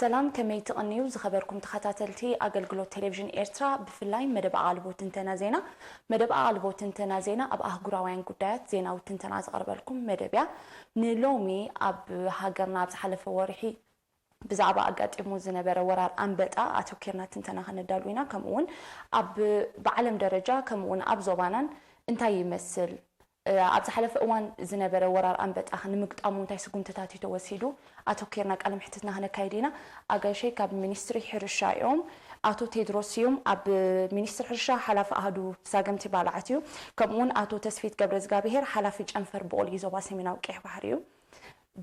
ሰላም፣ ከመይ ትቕንዩ ዝኸበርኩም ተኸታተልቲ ኣገልግሎት ቴሌቪዥን ኤርትራ፣ ብፍላይ መደብ ኣቓልቦ ትንተና ዜና። መደብ ኣቓልቦ ትንተና ዜና ኣብ ኣህጉራውያን ጉዳያት ዜናዊ ትንተና ዘቕርበልኩም መደብ እያ። ንሎሚ ኣብ ሃገርና ኣብ ዝሓለፈ ወርሒ ብዛዕባ ኣጋጢሙ ዝነበረ ወራር ኣንበጣ ኣተኲርና ትንተና ከነዳሉ ኢና። ከምኡ እውን ኣብ ብዓለም ደረጃ ከምኡ እውን ኣብ ዞባናን እንታይ ይመስል፣ ኣብ ዝሓለፈ እዋን ዝነበረ ወራር ኣንበጣ ኸ ንምግጣሙ እንታይ ስጉምትታት እዩ ተወሲዱ? ኣተኲርና ቃለ መሕትትና ክነካይድ ኢና። ኣጋይሸይ ካብ ሚኒስትሪ ሕርሻ እዮም። ኣቶ ቴድሮስ ስዩም ኣብ ሚኒስትሪ ሕርሻ ሓላፊ ኣሃዱ ሳገምቲ ባልዓት እዩ። ከምኡውን ኣቶ ተስፊት ገብረዝጋብሄር ሓላፊ ጨንፈር ብቑል እዩ ዞባ ሰሜናዊ ቀይሕ ባሕሪ እዩ።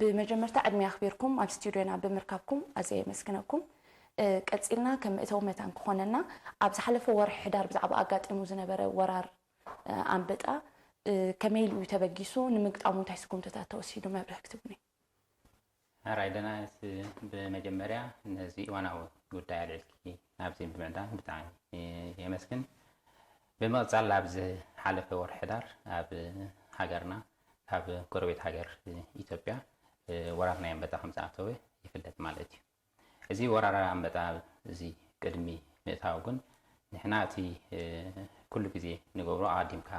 ብመጀመርታ ዕድመ ኣኽቢርኩም ኣብ ስቱድዮና ብምርካብኩም ኣዝየ የመስግነኩም። ቀጺልና ከም መእተዊ መታን ክኾነና፣ ኣብ ዝሓለፈ ወርሒ ሕዳር ብዛዕባ ኣጋጢሙ ዝነበረ ወራር ኣንበጣ ከመይ ኢሉ እዩ ተበጊሱ? ንምግጣሙ እንታይ ስጉምትታት ተወሲዱ? መብርህ ክትቡኒ። ሕራይ ደናይት፣ ብመጀመርያ ነዚ እዋናዊ ጉዳይ ኣልዒልኪ ናብዚ ብምዕዳም ብጣዕሚ የመስግን። ብምቕጻል ኣብዚ ሓለፈ ወርሒ ሕዳር ኣብ ሃገርና ካብ ጎረቤት ሃገር ኢትዮጵያ ወራር ናይ ኣንበጣ ከም ዝኣተወ ይፍለጥ ማለት እዩ። እዚ ወራር ኣንበጣ እዚ ቅድሚ ምእታው ግን ንሕና እቲ ኩሉ ግዜ ንገብሮ ኣቐዲምካ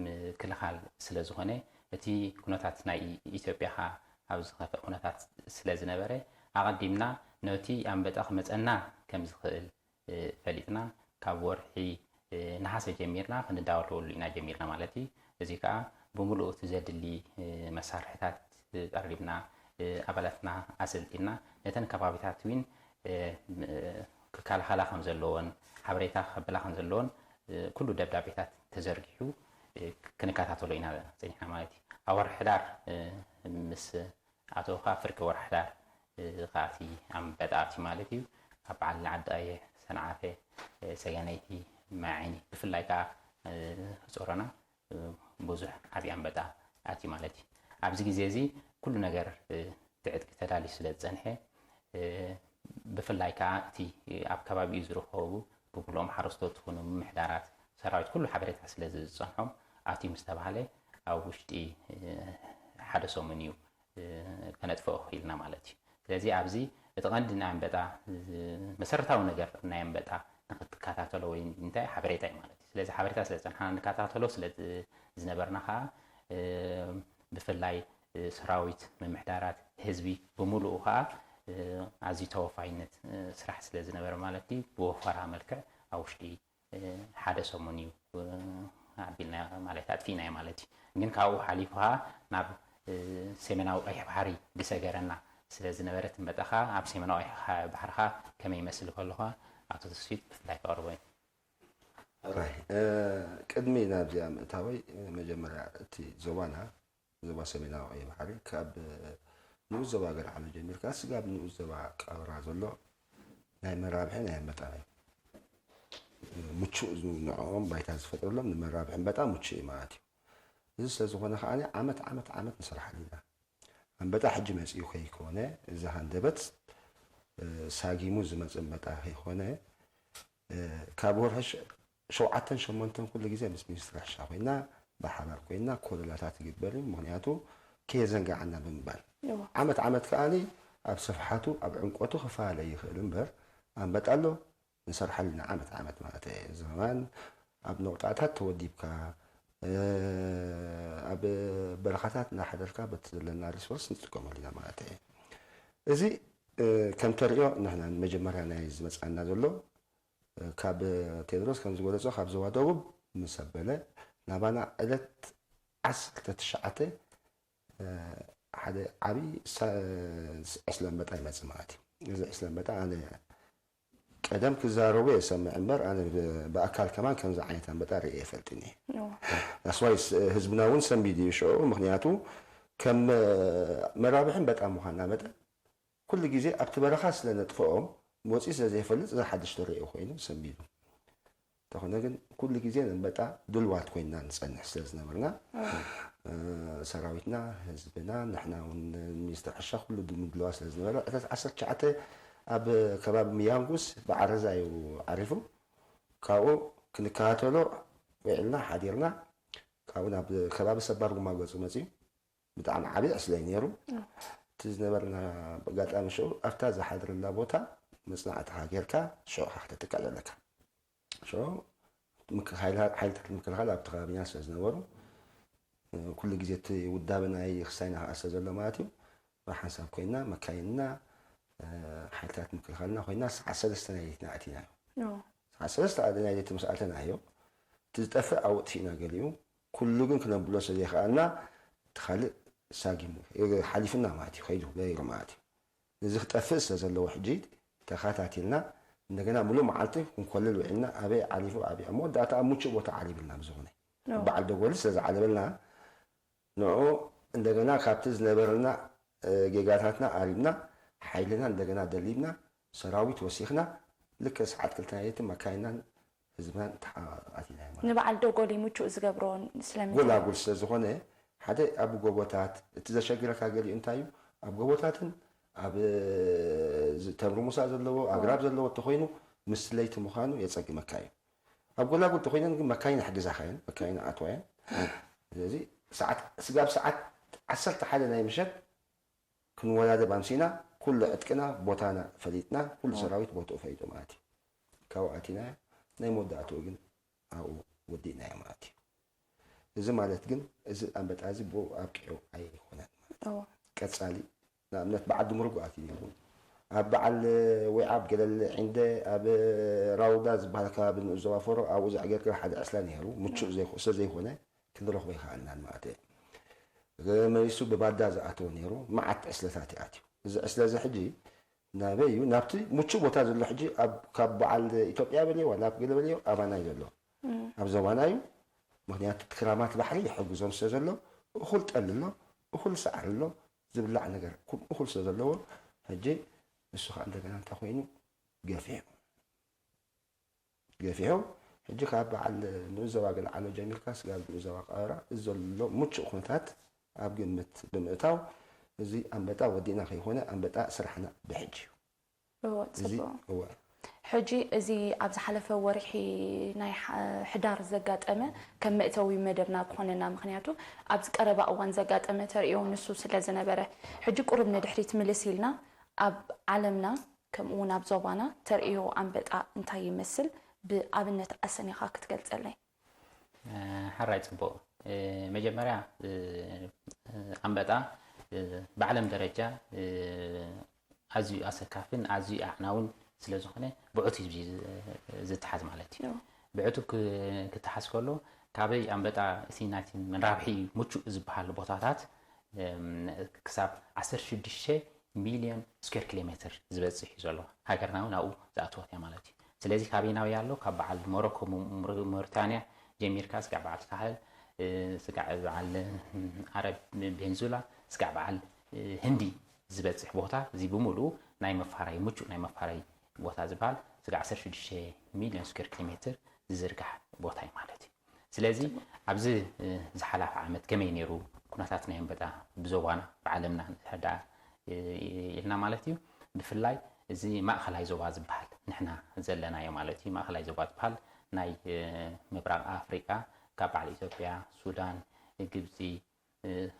ምክልኻል ስለ ዝኾነ፣ እቲ ኩነታት ናይ ኢትዮጵያ ኸኣ ኣብ ዝኸፍእ ኩነታት ስለ ዝነበረ፣ ኣቐዲምና ነቲ ኣንበጣ ክመጸና ከም ዝኽእል ፈሊጥና ካብ ወርሒ ነሓሰ ጀሚርና ክንዳወለወሉ ኢና ጀሚርና ማለት እዩ። እዚ ከኣ ብምሉኡ እቲ ዘድሊ መሳርሕታት ቀሪብና፣ ኣባላትና ኣሰልጢና፣ ነተን ከባቢታት እውን ክከላኸላ ከም ዘለዎን ሓበሬታ ክቐበላ ከም ዘለዎን ኩሉ ደብዳቤታት ተዘርጊሑ ክንከታተሎ ኢና ጸኒሕና ማለት እዩ። ኣብ ወርሒ ሕዳር ምስ ኣተወ ከኣ ፍርቂ ወርሒ ሕዳር ከኣ እቲ ኣንበጣ ኣትዩ ማለት እዩ። ኣብ በዓል ዓዲ ኣየ፣ ሰንዓፈ፣ ሰገነይቲ፣ ማይ ዓይኒ ብፍላይ ከኣ ጾሮና ብዙሕ ዓብዪ ኣንበጣ ኣትዩ ማለት እዩ። ኣብዚ ግዜ እዚ ኩሉ ነገር እቲ ዕጥቂ ተዳልዩ ስለ ዝጸንሐ፣ ብፍላይ ከኣ እቲ ኣብ ከባቢኡ ዝርከቡ ብምሉኦም ሓረስቶት ይኹኑ ምምሕዳራት፣ ሰራዊት ኩሉ ሓበሬታ ስለ ዝጸንሖም ኣትዩ ምስ ተባህለ ኣብ ውሽጢ ሓደ ሰሙን እዩ ከነጥፍኦ ክኢልና ማለት እዩ። ስለዚ ኣብዚ እቲ ቀንዲ ናይ ኣንበጣ መሰረታዊ ነገር ናይ ኣንበጣ ንክትከታተሎ ወይ እንታይ ሓበሬታ እዩ ማለት እዩ። ስለዚ ሓበሬታ ስለ ዝጸንሓና ንከታተሎ ስለ ዝነበርና ከኣ ብፍላይ ሰራዊት፣ ምምሕዳራት፣ ህዝቢ ብምሉኡ ከኣ ኣዝዩ ተወፋይነት ስራሕ ስለ ዝነበረ ማለት እዩ ብወፈራ መልክዕ ኣብ ውሽጢ ሓደ ሰሙን እዩ ኣቢልና ማለት ኣጥፊእናዮ ማለት እዩ። ግን ካብኡ ሓሊፉ ከኣ ናብ ሰሜናዊ ቀይሕ ባሕሪ ዝሰገረና ስለ ዝነበረ እቲ ኣንበጣ ከኣ ኣብ ሰሜናዊ ቀይሕ ባሕሪ ከኣ ከመይ ይመስል ከሎ ከኣ ኣቶ ተስፊት ብፍላይ ከቕርቦ እዩ። ሕራይ፣ ቅድሚ ናብዚኣ ምእታወይ መጀመርያ እቲ ዞባና ዞባ ሰሜናዊ ቀይሕ ባሕሪ ካብ ንኡስ ዞባ ገርዓሎ ጀሚርካ ስጋብ ንኡስ ዞባ ቀብራ ዘሎ ናይ መራብሒ ናይ ኣንበጣ እዩ። ምቹእ ንዕኦም ባይታ ዝፈጥረሎም ንመራብሒ ኣንበጣ ምቹእ እዩ ማለት እዩ። እዚ ስለ ዝኾነ ከኣ ዓመት ዓመት ዓመት ንሰርሓሉ ኢና። ኣንበጣ ሕጂ መጺኡ ከይኮነ እዚ ሃንደበት ሳጊሙ ዝመጽእ ኣንበጣ ከይኮነ ካብ ወርሒ ሸውዓተን ሸሞንተን ኩሉ ግዜ ምስ ሚኒስትሪ ሕርሻ ኮይና ብሓባር ኮይና ኮለላታት ይግበር እዩ። ምክንያቱ ከየዘንጋዓና ብምባል ዓመት ዓመት ከኣ ኣብ ስፍሓቱ ኣብ ዕምቆቱ ክፈላለ ይኽእል እምበር ኣንበጣ ኣሎ ንሰርሓሉ ኢና ዓመት ዓመት ማለት እየ። እዚ ከማን ኣብ ነቑጣታት ተወዲብካ ኣብ በረኻታት እናሓደርካ በቲ ዘለና ሪሶርስ ንጥቀመሉ ኢና ማለት እየ። እዚ ከም ተርእዮ ንሕና መጀመርያ ናይ ዝመፅኣና ዘሎ ካብ ቴድሮስ ከም ዝገለፆ ካብ ዞባ ደቡብ ምስ ኣበለ ናባና ዕለት ዓሰርተ ትሽዓተ ሓደ ዓብዪ ዕስለ ኣንበጣ ይመፅእ ማለት እዩ። እዚ ዕስለ ኣንበጣ ኣነ ቀደም ክዛረቡ የሰምዕ እምበር ኣነ ብኣካል ከማን ከምዚ ዓይነት ኣንበጣ ርእየ ኣይፈልጥን እየ። ኣስዋይ ህዝብና እውን ሰንቢዱ እዩ ሽዑ ምክንያቱ ከም መራብሒ ኣንበጣ ምዃንና መጠን ኩሉ ግዜ ኣብቲ በረኻ ስለ ነጥፍኦም ወፂኡ ስለ ዘይፈልጥ እዚ ሓድሽ ተርእዮ ኮይኑ ሰንቢዱ። እንተኾነ ግን ኩሉ ግዜ ንኣንበጣ ድልዋት ኮይንና ንፀንሕ ስለ ዝነበርና ሰራዊትና፣ ህዝብና፣ ንሕና እውን ሚኒስትሪ ሕርሻ ኩሉ ብምድላዋ ስለ ዝነበረ ዕለት ዓሰርተ ትሽዓተ ኣብ ከባቢ ምያንጉስ ብዓረዛ እዩ ዓሪፉ። ካብኡ ክንከታተሎ ውዒልና ሓዲርና። ካብኡ ናብ ከባቢ ሰባር ጉማ ገፁ መፅዩ። ብጣዕሚ ዓብዪ ዕስለ እዩ ነይሩ። እቲ ዝነበርና ኣጋጣሚ ሽዑ ኣብታ ዝሓድረላ ቦታ መጽናዕትኻ ጌርካ ሽዑ ክትትካእ ኣለካ። ሽዑ ምክ- ሓይላ- ሓይልታት ምክልኻል ኣብቲ ከባቢና ስለ ዝነበሩ ኩሉ ግዜ እቲ ውዳበ ናይ ክሳይና ከዓ ስለ ዘሎ ማለት እዩ። ብሓንሳብ ኮይና መካይንና ሓይልታት ምክልኻልና ኮይና ሰዓት ሰለስተ ናይ ለይቲ ኣቲናዮ። ሰዓት ሰለስተ ናይ ለይቲ ምስ ኣተናዮ እቲ ዝጠፍእ ኣብኡ ጥፊእና ገሊኡ ኩሉ ግን ክነብሎ ስለ ዘይከኣልና እቲ ካልእ ሳጊም ሓሊፍና ማለት እዩ ከይዱ ገይሩ ማለት እዩ። እዚ ክጠፍእ ስለ ዘለዎ ሕጂ ተኸታቲልና እንደገና ሙሉእ መዓልቲ ክንኮልል ውዒልና ኣበይ ዓሊፉ ኣበይ ኣብ መወዳእታ ኣብ ምቹእ ቦታ ዓሊብልና ብዝኾነ በዓል ደጎል ስለ ዝዓለበልና ንዑ እንደገና ካብቲ ዝነበረና ጌጋታትና ኣሪምና ሓይልና እንደገና ደሊብና ሰራዊት ወሲኽና ልክዕ ሰዓት ክልተ ናይ ለይቲ መካይናን ህዝብናን ተሓቓቒና ማለት እዩ። ንበዓል ደጎሊ ምቹእ ዝገብሮ ስለምንታይ? ጎላጉል ስለ ዝኾነ ሓደ ኣብ ጎቦታት እቲ ዘሸግረካ ገሊኡ እንታይ እዩ ኣብ ጎቦታትን ኣብ ተምሪ ሙሳ ዘለዎ ኣግራብ ዘለዎ ተኮይኑ ምስ ለይቲ ምዃኑ የፀግመካ እዩ። ኣብ ጎላጉል ተኮይነን ግን መካይን ኣሕግዛኻ እየን መካይን ኣትዋ እየን። ስለዚ ሰዓት ስጋብ ሰዓት ዓሰርተ ሓደ ናይ ምሸት ክንወዳደብ ኣምሲና ኩሉ ዕጥቅና ቦታና ፈሊጥና ኩሉ ሰራዊት ቦትኡ ፈሊጡ ማለት እዩ። ካብኡ ኣቲና ናይ መወዳእትኡ ግን ኣብኡ ወዲእናዮ ማለት እዩ። እዚ ማለት ግን እዚ ኣንበጣ እዚ ብኡ ኣብቂዑ ኣይኮነን ማለት እዩ። ቀጻሊ ንኣብነት በዓል ድምርጉ ኣትዩ ነይሩ። ኣብ በዓል ወይ ኣብ ገለል ዒንደ ኣብ ራውዳ ዝበሃል ከባቢ ንኡስ ዞባ ፈሮ ኣብኡ ዘዕገርገር ሓደ ዕስለ ነይሩ ምቹእ ስለ ዘይኮነ ክንረኽቦ ይኸኣልናን ማለት እየ። መሊሱ ብባዳ ዝኣተወ ነይሩ መዓት ዕስለታት ይኣትዩ። እዚ ዕስለ እዚ ሕጂ ናበይ እዩ ናብቲ ምቹእ ቦታ ዘሎ ሕጂ ካብ በዓል ኢትዮጵያ በልዮ ናብ ገለ በልዮ ኣባና እዩ ዘሎ ኣብ ዞባና እዩ። ምክንያቱ ክራማት ባሕሪ ይሕግዞም ስለ ዘሎ እኹል ጠሊ ኣሎ እኹል ሰዓሪ ኣሎ ዝብላዕ ነገር እኹል ስለ ዘለዎ ሕጂ እሱ ከዓ እንደገና እንታይ ኮይኑ ገፊሑ ገፊሑ ሕጂ ካብ በዓል ንኡስ ዞባ ገለዓሎ ጀሚርካ ስጋብ ንኡስ ዞባ ቀበራ እዚ ዘሎ ምቹእ ኩነታት ኣብ ግምት ብምእታው እዚ ኣንበጣ ወዲእና ከይኮነ ኣንበጣ ስራሕና ብሕጂ እዩ። እወ፣ እዚ ጽቡቕ። እወ። ሕጂ እዚ ኣብ ዝሓለፈ ወርሒ ናይ ሓ- ሕዳር ዘጋጠመ ከም መእተዊ መደብና ክኾነና፣ ምኽንያቱ ኣብዚ ቀረባ እዋን ዘጋጠመ ተርእዮ ንሱ ስለ ዝነበረ፣ ሕጂ ቁሩብ ንድሕሪት ምልስ ኢልና ኣብ ዓለምና ከምኡ እውን ኣብ ዞባና ተርእዮ ኣንበጣ እንታይ ይመስል ብኣብነት ኣሰኒኻ ክትገልጸለይ? ሓራይ ጽቡቕ። መጀመርያ ኣንበጣ ብዓለም ደረጃ ኣዝዩ ኣሰካፍን ኣዝዩ ኣዕናውን ስለ ዝኾነ ብዕቱብ እዩ ዝተሓዝ ማለት እዩ። ብዕቱብ ክተሓዝ ከሎ ካበይ ኣንበጣ እቲ ናይቲ መንራብሒ ምቹእ ዝበሃል ቦታታት ክሳብ ዓሰርተ ሽዱሽተ ሚልዮን ስኩዌር ኪሎ ሜትር ዝበፅሕ እዩ ዘሎ። ሃገርና እውን ኣብኡ ዝኣተወት እያ ማለት እዩ። ስለዚ ካበይ ናበይ ኣሎ? ካብ በዓል ሞሮኮ፣ ሞሪታንያ ጀሚርካ ስጋዕ በዓል ሳሕል፣ ስጋዕ በዓል ዓረብ ቬንዙላ፣ ስጋዕ በዓል ህንዲ ዝበፅሕ ቦታ እዚ ብምሉኡ ናይ መፋራይ ምቹእ ናይ መፋራይ ቦታ ዝበሃል ስጋዕ ዓሰርተ ሽዱሽተ ሚልዮን ስኩዌር ኪሎ ሜትር ዝዝርጋሕ ቦታ እዩ ማለት እዩ። ስለዚ ኣብዚ ዝሓላፈ ዓመት ከመይ ነይሩ ኩነታት ናይ ኣንበጣ ብዞባና ብዓለምና ንሕዳ ኢልና ማለት እዩ። ብፍላይ እዚ ማእኸላይ ዞባ ዝበሃል ንሕና ዘለናዮ ማለት እዩ። ማእኸላይ ዞባ ዝበሃል ናይ ምብራቕ ኣፍሪቃ ካብ በዓል ኢትዮጵያ፣ ሱዳን፣ ግብፂ፣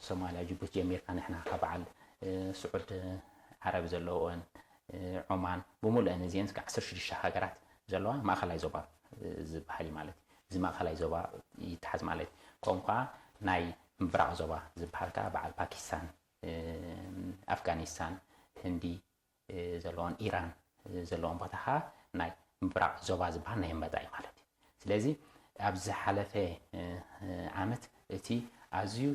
ሶማልያ፣ ጅቡቲ ጀሚርካ ንሕና ካብ በዓል ስዑድ ዓረብ ዘለዎን ዖማን ብምሉአን እዚአን ስጋ ዓሰርተ ሽዱሽተ ሃገራት ዘለዋ ማእኸላይ ዞባ ዝበሃል እዩ ማለት እዩ። እዚ ማእኸላይ ዞባ ይተሓዝ ማለት እዩ። ከምኡ ከዓ ናይ ምብራቕ ዞባ ዝበሃል ከዓ በዓል ፓኪስታን፣ ኣፍጋኒስታን፣ ህንዲ ዘለዎን ኢራን ዘለዎን ቦታ ከዓ ናይ ምብራቕ ዞባ ዝበሃል ናይ ኣንበጣ እዩ ማለት እዩ። ስለዚ ኣብ ዝሓለፈ ዓመት እቲ ኣዝዩ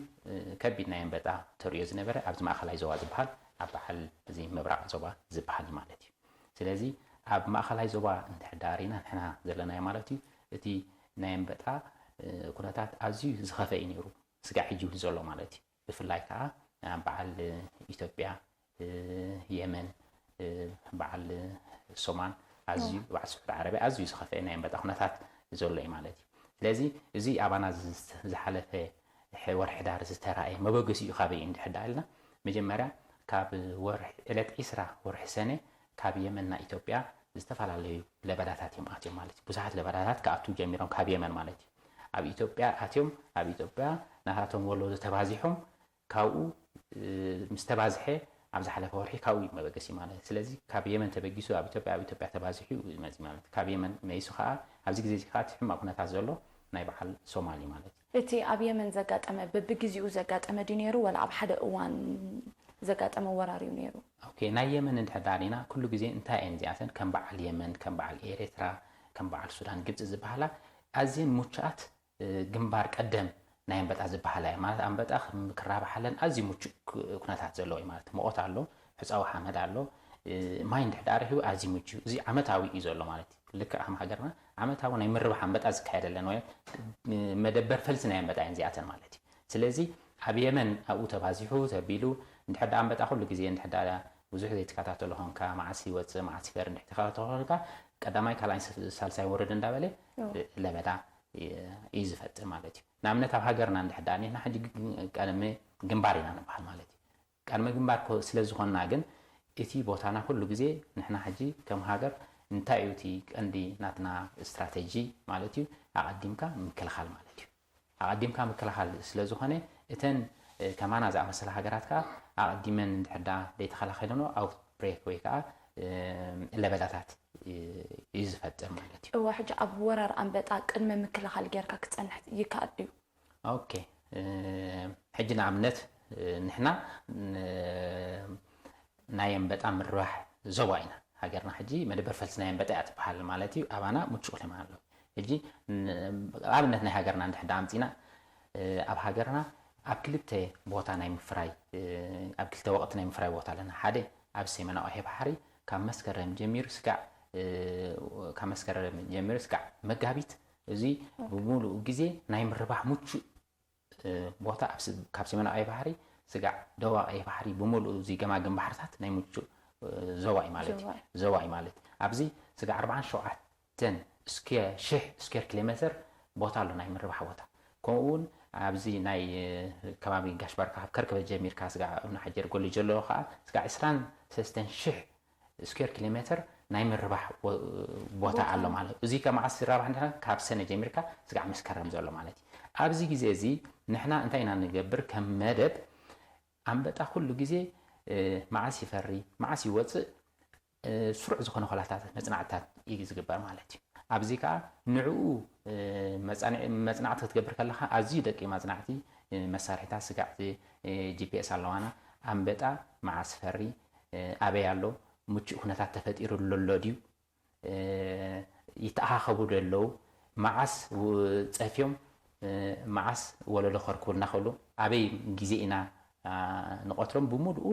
ከቢድ ናይ ኣንበጣ ተርእዮ ዝነበረ ኣብዚ ማእኸላይ ዞባ ዝበሃል ኣብ በዓል እዚ ምብራቕ ዞባ ዝበሃል እዩ ማለት እዩ። ስለዚ ኣብ ማእኸላይ ዞባ እንድሕር ደኣ ርኢና ንሕና ዘለናዮ ማለት እዩ እቲ ናይ ኣንበጣ ኩነታት ኣዝዩ ዝኸፈ እዩ ነይሩ ስጋዕ ሕጂ እውን ዘሎ ማለት እዩ። ብፍላይ ከዓ በዓል ኢትዮጵያ፣ የመን፣ በዓል ሶማል ኣዝዩ በዓል ስዑድ ዓረብያ ኣዝዩ ዝኸፍአ ናይ ኣንበጣ ኩነታት ዘሎ እዩ ማለት እዩ። ስለዚ እዚ ኣባና ዝሓለፈ ወርሒ ሕዳር ዝተራእየ መበገሲኡ ካበይ እንድሕር ደኣ ኢልና መጀመርያ ካብ ወርሒ ዕለት ዒስራ ወርሒ ሰነ ካብ የመን ናብ ኢትዮጵያ ዝተፈላለዩ ለበዳታት እዮም ኣትዮም ማለት እዩ። ብዙሓት ለበዳታት ክኣትዉ ጀሚሮም ካብ የመን ማለት እዩ። ኣብ ኢትዮጵያ ኣትዮም ኣብ ኢትዮጵያ ናታቶም ወለዶ ተባዚሖም ካብኡ ምስ ተባዝሐ ኣብ ዝሓለፈ ወርሒ ካብኡ እዩ መበገሲ ማለት እዩ። ስለዚ ካብ የመን ተበጊሱ ኣብ ኢትዮጵያ፣ ኣብ ኢትዮጵያ ተባዚሑ እዩ መፂ ማለት እዩ። ካብ የመን መይሱ ከዓ ኣብዚ ግዜ እዚ ከዓ እቲ ሕማቕ ኩነታት ዘሎ ናይ በዓል ሶማል እዩ ማለት እዩ። እቲ ኣብ የመን ዘጋጠመ በብግዜኡ ዘጋጠመ ድዩ ነይሩ ወላ ኣብ ሓደ እዋን ዘጋጠመ ወራር እዩ ነይሩ? ኦኬ፣ ናይ የመን እንድሕር ደኣ ሪእና ኩሉ ግዜ እንታይ እየን እዚኣተን ከም በዓል የመን፣ ከም በዓል ኤርትራ፣ ከም በዓል ሱዳን፣ ግብፂ ዝበሃላ ኣዝየን ሙቹኣት ግንባር ቀደም ናይ ኣንበጣ ዝበሃላ እያ ማለት ኣንበጣ ክራባሓለን ኣዝዩ ምቹእ ኩነታት ዘለዎ እዩ ማለት ሙቆት ኣሎ ሕፃዊ ሓመድ ኣሎ ማይ እንድሕር ደኣ ረኪቡ ኣዝዩ ምቹ እዚ ዓመታዊ እዩ ዘሎ ማለት እዩ ልክዕ ከም ሃገርና ዓመታዊ ናይ ምርባሕ ኣንበጣ ዝካየደለን ወይ መደበር ፈልሲ ናይ ኣንበጣ እየን እዚኣተን ማለት እዩ ስለዚ ኣብ የመን ኣብኡ ተባዚሑ ተቢሉ እንድሕር ደኣ ኣንበጣ ኩሉ ግዜ እንድሕር ደኣ ብዙሕ ዘይትከታተሎ ኾንካ መዓስ ይወፅእ መዓስ ይፈር እንድሕር ተኸታተሎ ኾንካ ቀዳማይ ካልኣይ ሳልሳይ ወረድ እንዳበለ ለበዳ እዩ ዝፈጥር ማለት እዩ። ንኣብነት ኣብ ሃገርና እንድሕር ደኣ ኒሕና ሕጂ ቀደሚ ግንባር ኢና ንበሃል ማለት እዩ። ቀደሚ ግንባር ኮ ስለ ዝኾንና ግን እቲ ቦታና ኩሉ ግዜ ንሕና ሕጂ ከም ሃገር እንታይ እዩ እቲ ቀንዲ ናትና ስትራተጂ ማለት እዩ ኣቐዲምካ ምክልኻል ማለት እዩ። ኣቐዲምካ ምክልኻል ስለ ዝኾነ እተን ከማና ዝኣመሰላ ሃገራት ከዓ ኣቐዲመን እንድሕር ደኣ ዘይተኸላኸለንኦ ኣውትብሬክ ወይ ከዓ ለበዳታት እዩ ዝፈጥር ማለት እዩ። እወ ሕጂ ኣብ ወራር ኣንበጣ ቅድመ ምክልኻል ጌርካ ክፀንሕ ይከኣል ድዩ? ኦኬ ሕጂ ንኣብነት ንሕና ናይ ኣንበጣ ምርባሕ ዞባ ኢና። ሃገርና ሕጂ መደበር ፈልሲ ናይ ኣንበጣ እያ ትበሃል ማለት እዩ። ኣባና ምቹእ ኩነማ ኣሎ። ሕጂ ኣብነት ናይ ሃገርና እንድሕር ኣምፂና ኣብ ሃገርና ኣብ ክልተ ቦታ ናይ ምፍራይ ኣብ ክልተ ወቕቲ ናይ ምፍራይ ቦታ ኣለና። ሓደ ኣብ ሰሜናዊ ቀይሕ ባሕሪ ካብ መስከረም ጀሚሩ ስጋዕ ካብ መስከረም ጀሚሩ ስጋዕ መጋቢት እዚ ብምሉኡ ግዜ ናይ ምርባሕ ምቹእ ቦታ ካብ ሰሜናዊ ቀይሕ ባሕሪ ስጋዕ ደቡባዊ ቀይሕ ባሕሪ ብምሉኡ እዚ ገማግም ባሕርታት ናይ ምቹእ ዞባ እዩ ማለት እዩ። ዞባ እዩ ማለት ኣብዚ ስጋዕ ኣርባዓን ሸውዓተን ሽሕ ስኩዌር ኪሎ ሜትር ቦታ ኣሎ ናይ ምርባሕ ቦታ። ከምኡ እውን ኣብዚ ናይ ከባቢ ጋሽ ባርካ ካብ ከርከበት ጀሚርካ ስጋዕ እብነ ሓጀር ጎሊጀ ኣለዎ ከዓ ስጋዕ ዕስራን ሰለስተን ሽሕ ስኩዌር ኪሎ ሜትር ናይ ምርባሕ ቦታ ኣሎ ማለት እዩ። እዚ ከ መዓስ ይራባሕ እንድሕና ካብ ሰነ ጀሚርካ ስጋዕ መስከረም ዘሎ ማለት እዩ። ኣብዚ ግዜ እዚ ንሕና እንታይ ኢና ንገብር ከም መደብ ኣንበጣ ኩሉ ግዜ መዓስ ይፈሪ መዓስ ይወፅእ ስሩዕ ዝኾነ ኮላታት መፅናዕትታት እዩ ዝግበር ማለት እዩ። ኣብዚ ከዓ ንዕኡ መፅናዕቲ ክትገብር ከለካ ኣዝዩ ደቂቕ መፅናዕቲ መሳርሒታት ስጋዕቲ ጂፒኤስ ኣለዋና። ኣንበጣ መዓስ ፈሪ ኣበይ ኣሎ ምቹእ ኩነታት ተፈጢሩ ኣሎ ድዩ ይተኣኻኸቡ ዶ ኣለዉ መዓስ ፀፍዮም መዓስ ወለዶ ከርክቡልና ክብሉ ኣበይ ግዜ ኢና ንቆትሮም ብምሉኡ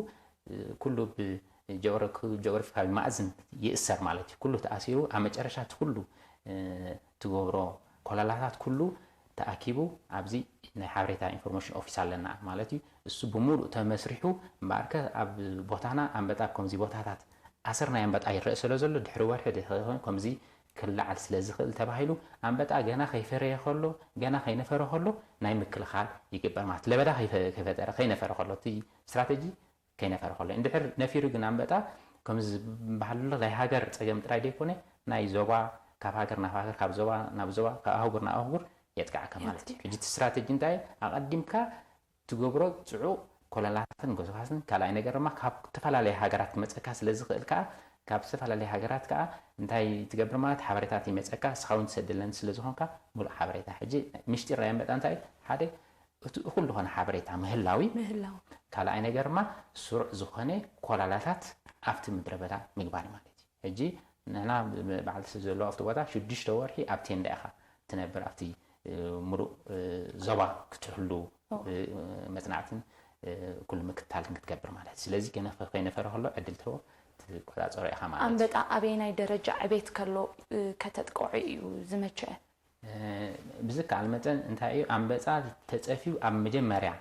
ኩሉ ብጂኦግራፊካዊ ማእዝን ይእሰር ማለት እዩ። ኩሉ ተኣሲሩ ኣብ መጨረሻ እቲ ኩሉ ትገብሮ ኮለላታት ኩሉ ተኣኪቡ ኣብዚ ናይ ሓበሬታ ኢንፎርሜሽን ኦፊስ ኣለና ማለት እዩ። እሱ ብምሉእ ተመስሪሑ እምበኣርከ ኣብ ቦታና ኣንበጣ ኣብ ከምዚ ቦታታት ኣሰር ናይ ኣንበጣ ይረአ ስለ ዘሎ ድሕሪ ወርሒ ድሕሪ ከምዚ ክለዓል ስለ ዝኽእል ተባሂሉ ኣንበጣ ገና ከይፈረየ ከሎ ገና ከይነፈረ ከሎ ናይ ምክልኻል ይግበር ማለት ለበዳ ከይፈጠረ ከይነፈረ ከሎ እቲ ስትራተጂ ከይነፈረ ከሎ እንድሕር ነፊሩ ግን ኣንበጣ ከምዚ ዝበሃል ዘሎ ናይ ሃገር ፀገም ጥራይ ዘይኮነ ናይ ዞባ ካብ ሃገር ናብ ሃገር ካብ ዞባ ናብ ዞባ ካብ ኣህጉር ናብ ኣህጉር የጥቃዕካ ማለት እዩ። ሕጂ እቲ ስትራተጂ እንታይ ኣቐዲምካ ትገብሮ ፅዑቕ ኮለላትን ጎስጓስን ካልኣይ ነገር ድማ ካብ ዝተፈላለየ ሃገራት ክመፀካ ስለ ዝኽእል ከዓ ካብ ዝተፈላለየ ሃገራት ከዓ እንታይ ትገብር ማለት ሓበሬታት ይመፀካ እስኻ እውን ትሰደለን ስለ ዝኾንካ ሙሉእ ሓበሬታ ሕጂ ምሽጢር ናይ ኣንበጣ እንታይ ሓደ እቲ እኹል ዝኾነ ሓበሬታ ምህላዊ ምህላው ካልኣይ ነገር ድማ ስሩዕ ዝኾነ ኮላላታት ኣብቲ ምድረ በዳ ምግባር ማለት እዩ። ሕጂ ንሕና በዓልቲ ሰብ ዘለዎ ኣብቲ ቦታ ሽዱሽተ ወርሒ ኣብ ቴንዳ ኢኻ ትነብር ኣብቲ ሙሉእ ዞባ ክትሕሉ መፅናዕትን ኩሉ ምክትታልን ክትገብር ማለት እዩ። ስለዚ ከይነፈረ ከሎ ዕድል ትህቦ ትቆፃፀሮ ኢኻ ማለት እዩ። ኣንበጣ ኣበየናይ ደረጃ ዕቤት ከሎ ከተጥቅዖ እዩ ዝመቸአ? ብዝከኣል መጠን እንታይ እዩ ኣንበጣ ተፀፍዩ ኣብ መጀመርያ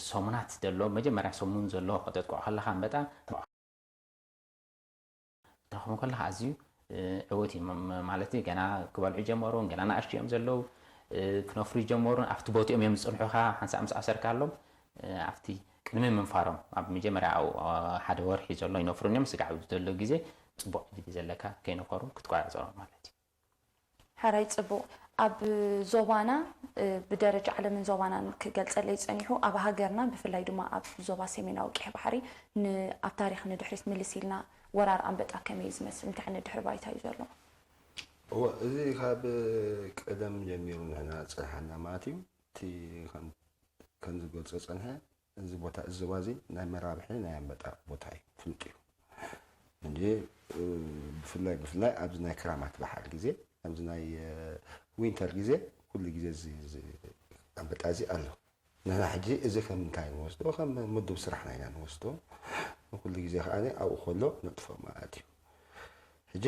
ሰሙናት ዘሎ መጀመርያ ሰሙን ዘሎ ከተጥቅዖ ከለኻ ኣንበጣ ተኾም ከለኻ ኣዝዩ ዕውት እዩ ማለት እዩ። ገና ክበልዑ ጀመሩ፣ ገና ንኣሽቱ እዮም ዘለዉ፣ ክነፍሩ ጀመሩ፣ ኣብቲ ቦትኦም እዮም ዝፅንሑኻ ሓንሳእ ምስ ኣሰርካሎም ኣብቲ ቅድሚ ምንፋሮም ኣብ መጀመርያ ሓደ ወርሒ ዘሎ ይነፍሩን እዮም። ስጋዕ ዘሎ ግዜ ፅቡቕ ዕድል ዘለካ ከይነፈሩ ክትቆፃፀሮም ማለት እዩ። ሕራይ ፅቡቕ ኣብ ዞባና ብደረጃ ዓለምን ዞባናን ክገልጸለይ ጸኒሑ፣ ኣብ ሃገርና ብፍላይ ድማ ኣብ ዞባ ሰሜናዊ ቀይሕ ባሕሪ ኣብ ታሪኽ ንድሕሪት ምልስ ኢልና ወራር ኣንበጣ ከመይ እዩ ዝመስል? እንታይ ዓይነት ድሕሪ ባይታ እዩ ዘሎ? እወ፣ እዚ ካብ ቀደም ጀሚሩ ንሕና ዝጸንሓና ማለት እዩ። እቲ ከም ዝገልጾ ጸንሐ፣ እዚ ቦታ እዚ ዞባ እዚ ናይ መራብሒ ናይ ኣንበጣ ቦታ እዩ፣ ፍሉጥ እዩ። እንጂ ብፍላይ ብፍላይ ኣብዚ ናይ ክራማት ባሕሪ ግዜ፣ ኣብዚ ናይ ዊንተር ግዜ ኩሉ ግዜ እዚ ኣንበጣ እዚ ኣሎ። ንሕና ሕጂ እዚ ከም እንታይ ንወስዶ፣ ከም ምዱብ ስራሕና ኢና ንወስዶ። ኩሉ ግዜ ከዓ ኣብኡ ከሎ ነጥፎ ማለት እዩ። ሕጂ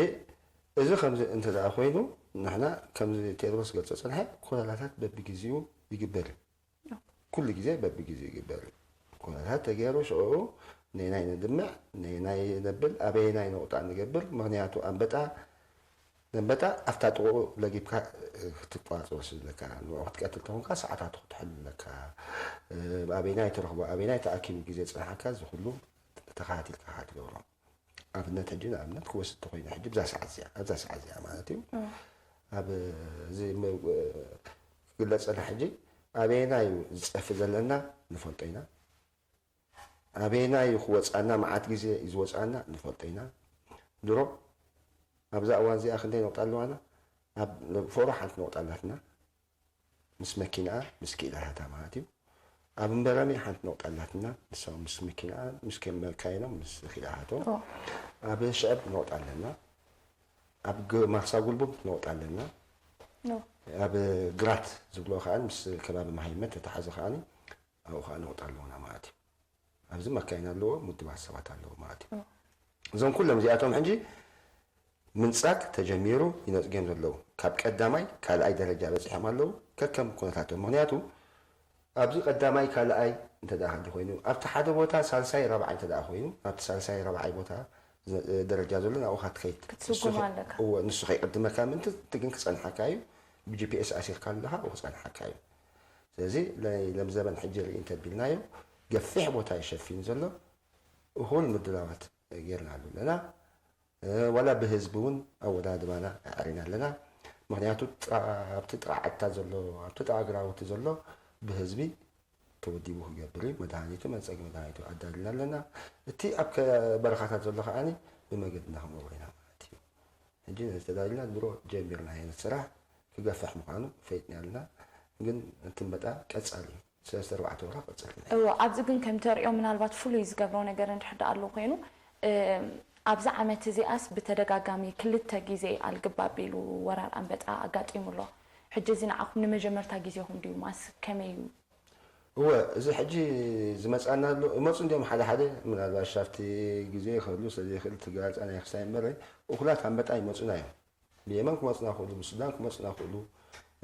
እዚ ከምዚ እንተ ደኣ ኮይኑ፣ ንሕና ከምዚ ቴድሮስ ገልጾ ጸንሐ፣ ኮለላታት በብግዜኡ ይግበር እዩ። ኩሉ ግዜ በብግዜኡ ይግበር እዩ። ኮለላት ተገይሩ ሽዑ ነናይ ንድምዕ፣ ነናይ ነብል፣ ኣበየናይ ነቑጣ ንገብር። ምኽንያቱ ኣንበጣ ነንበጣ ኣብታ ጥቕኡ ለጊብካ ክትቋፅሮ ስለካ፣ ንኡ ክትቀትል ተኾንካ ሰዓታቱ ክትሕሉ ኣለካ። ኣበይናይ ትረኽቦ፣ ኣበይናይ ተኣኪቡ ግዜ ፅንሓካ፣ እዚ ኩሉ ተኸታቲልካ ትገብሮ። ኣብነት ሕጂ ንኣብነት ክወስድ ተኮይነ ሕጂ ብዛ ሰዓት እዚኣ ኣብዛ ሰዓት እዚኣ ማለት እዩ ኣብ እዚ ክግለፀና ሕጂ ኣበየና እዩ ዝፀፊ ዘለና ንፈልጦ ኢና ኣበየና እዩ ክወፃና መዓት ግዜ እዩ ዝወፃና ንፈልጦ ኢና ድሮ ኣብዛ እዋን እዚኣ ክንደይ ነቁጣ ኣለዋና ኣብ ፎሮ ሓንቲ ነቁጣ ኣላትና ምስ መኪናኣ ምስ ክኢላታታ ማለት እዩ ኣብ እምበረሚ ሓንቲ ነቁጣ ኣላትና ንሳ ምስ መኪናኣ ምስ መካይኖም ምስ ክኢላታቶም ኣብ ሽዕብ ነቁጣ ኣለና ኣብ ማክሳ ጉልቡብ ነቁጣ ኣለና ኣብ ግራት ዝብሎ ከዓ ምስ ከባቢ መሃይመት ተተሓዘ ከዓ ኣብኡ ከዓ ነቁጣ ኣለውና ማለት እዩ ኣብዚ መካይን ኣለዎ ምድባት ሰባት ኣለዎ ማለት እዩ እዞም ኩሎም እዚኣቶም ሕጂ ምንጻግ ተጀሚሩ ይነጽግዮም ዘለዉ ካብ ቀዳማይ ካልኣይ ደረጃ በጺሖም ኣለዉ ከከም ኩነታቶም ምክንያቱ ኣብዚ ቀዳማይ ካልኣይ እንተ ደኣ ኮይኑ ኣብቲ ሓደ ቦታ ሳልሳይ ራብዓይ እንተ ደኣ ኮይኑ ኣብቲ ሳልሳይ ራብዓይ ቦታ ደረጃ ዘሎ ናብኡ ክትከይድ ክትስጉም ኣለካ እወ ንሱ ከይቅድመካ ምእንቲ እቲ ግን ክጸንሓካ እዩ ብጂፒኤስ ኣሲርካ ኣለኻ ኣብኡ ክጸንሓካ እዩ ስለዚ ናይ ለምዘበን ሕጂ ርኢ እንተቢልናዮ ገፊሕ ቦታ ይሸፊን ዘሎ እኹል ምድላዋት ጌርናሉ ኣለና ዋላ ብህዝቢ እውን ኣወዳድባና ኣዕሪና ኣለና ምክንያቱ ኣብቲ ጥቃ ዓድታት ዘሎ ኣብቲ ጥቃ ግራውቲ ዘሎ ብህዝቢ ተወዲቡ ክገብር እዩ መድሃኒቱ መፀጊ መድሃኒቱ ኣዳልና ኣለና እቲ ኣብ በረኻታት ዘሎ ከዓ ብመገድና ክንገብሮ ኢና ማለት እዩ ሕጂ ነዚ ተዳሊና ድሮ ጀሚርና ዓይነት ስራሕ ክገፍሕ ምዃኑ ፈይጥና ኣለና ግን እቲ እምበጣ ቀፃሊ እዩ ሰለስተ ኣርባዕተ ወርሒ ክቕፅል እወ ኣብዚ ግን ከም ተሪኦ ምናልባት ፍሉይ ዝገብሮ ነገር እንድሕር ደኣ ኣሎ ኮይኑ ኣብዚ ዓመት እዚኣስ ብተደጋጋሚ ክልተ ግዜ ኣልግብ ኣቢሉ ወራር ኣንበጣ ኣጋጢሙ ኣሎ ሕጂ እዚ ንዓኹም ንመጀመርታ ግዜኹም ድዩ ማስ ከመይ እዩ እወ እዚ ሕጂ ዝመፃና ኣሎ እመፁ እንዲም ሓደ ሓደ ምናልባሽ ኣብቲ ግዜ ክህሉ ስለዘይክእል ትጋልፃ ናይ ክሳይ እምበረ እኩላት ኣንበጣ ይመፁና እዮም ብየመን ክመፁና ክእሉ ብሱዳን ክመፁና ክእሉ